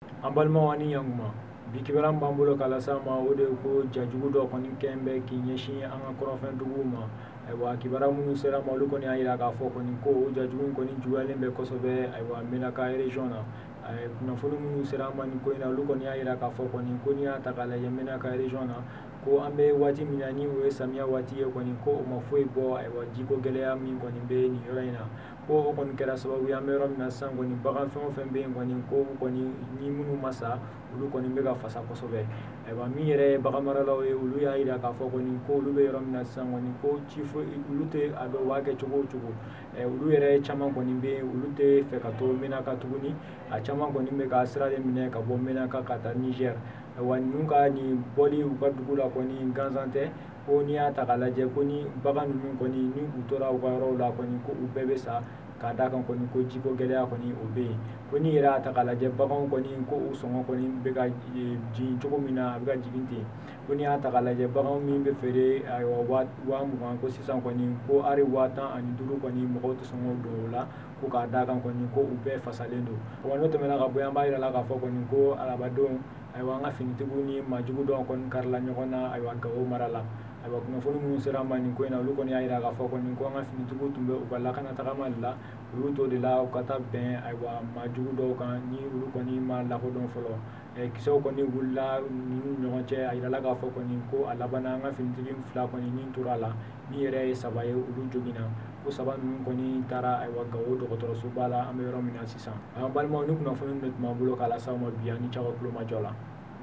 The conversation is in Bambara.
An balimaw, ani ɲankuma. Bi kibaruya min b'an bolo k'a lase aw ma, o de ye ko jajugu dɔ kɔni kɛn bɛ k'i ɲɛsin an ka kɔrɔnfɛn duguw ma. Ayiwa, kibaruya minnu sera ma, olu kɔni y'a jira k'a fɔ kɔni ko o jajugu kɔni juguyalen bɛ kosɛbɛ, ayiwa, Menaka région na. Kunnafoni minnu sera an ma nin ko in na, olu kɔni y'a jira k'a fɔ kɔni ko n'i y'a ta k'a lajɛ Menaka région na, ko an bɛ waati min na, ni o ye samiya waati ye kɔni, ko o ma foyi bɔ, ayiwa, jiko gɛlɛya min kɔni bɛ nin yɔrɔ in na, ko o kɔni kɛra sababu ye, an bɛ yɔrɔ min na sisan kɔni, bagan fɛn o fɛn bɛ yen kɔni, ko kɔni ni minnu ma sa, olu kɔni bɛ ka fasa kosɛbɛ. Ayiwa, min yɛrɛ ye bagan maralaw ye, olu y'a jira k'a fɔ kɔni ko olu bɛ yɔrɔ min na sisan kɔni, ko ci foyi olu tɛ a dɔn u b'a kɛ cogo o cogo. Olu yɛrɛ caman kɔni bɛ yen, olu tɛ fɛ ka to Menaka tuguni. A caman kɔni bɛ ka sira de minɛ ka bɔ Menaka ka taa Niger. Ayiwa, ninnu ka nin bɔli u ka dugu la kɔni gansan tɛ, ko n'i y'a ta k'a lajɛ ko ni bagan ninnu kɔni ni u tora u ka yɔrɔw la kɔni, ko u bɛɛ bɛ sa, k'a d'a kan kɔni ko jiko gɛlɛya kɔni o bɛ yen. Ko n'i yɛrɛ y'a ta k'a lajɛ, baganw kɔni ko u sɔngɔ kɔni bɛ ka jigin cogo min na, a bɛ ka jigin ten. Ko n'i y'a ta k'a lajɛ, baganw min bɛ feere, ayiwa, 20,000, ko sisan kɔni ko hali 15,000 kɔni, mɔgɔw tɛ sɔn k'o don o la, ko k'a d'a kan kɔni ko u bɛɛ fasalen don. Wa n'o tɛmɛna ka bɔ yen, an b'a yira la k'a fɔ kɔni ko arabadon, ayiwa, an ka finitigiw ni maajugu dɔw kɔni karila ɲɔgɔn na, ayiwa, Gawo mara la. Ayiwa, kunnafoni minnu sera an ma nin ko in na, olu kɔni y'a jira k'a fɔ kɔni ko an ka finitigiw tun bɛ u ka lakana tagama de la, u y'u to de la u ka taa bɛn, ayiwa, maajugu dɔw kan ni olu kɔni ma lakodɔn fɔlɔ. Kisɛw kɔni wulila ninnu ɲɔgɔn cɛ. A yirala k'a fɔ kɔni ko a labanna, an ka finitigi fila kɔni ni tora a la, min yɛrɛ ye saba ye, olu joginna. Ko saba ninnu kɔni taara, ayiwa, Gawo dɔgɔtɔrɔsoba la, an bɛ yɔrɔ min na sisan. An balimaw, ni kunnafoni de tun b'an bolo k'a lase aw ma bi, an ni caman kulomajɔ la.